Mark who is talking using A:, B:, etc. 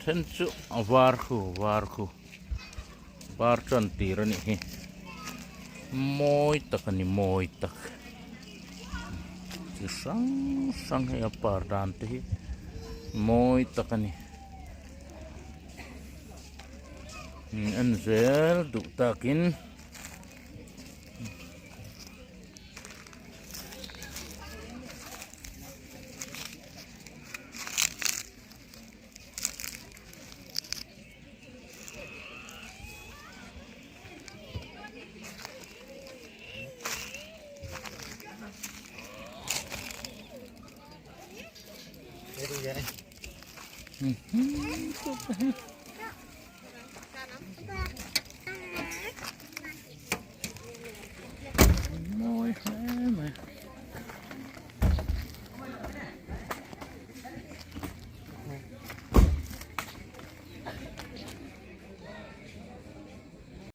A: Then chu a var khu var khu var tan tir a nih hi mawi tak a ni mawi tak chi hrang hrang hei a par dan te hi mawi tak a ni en zel duh takin. Mawi hle mai.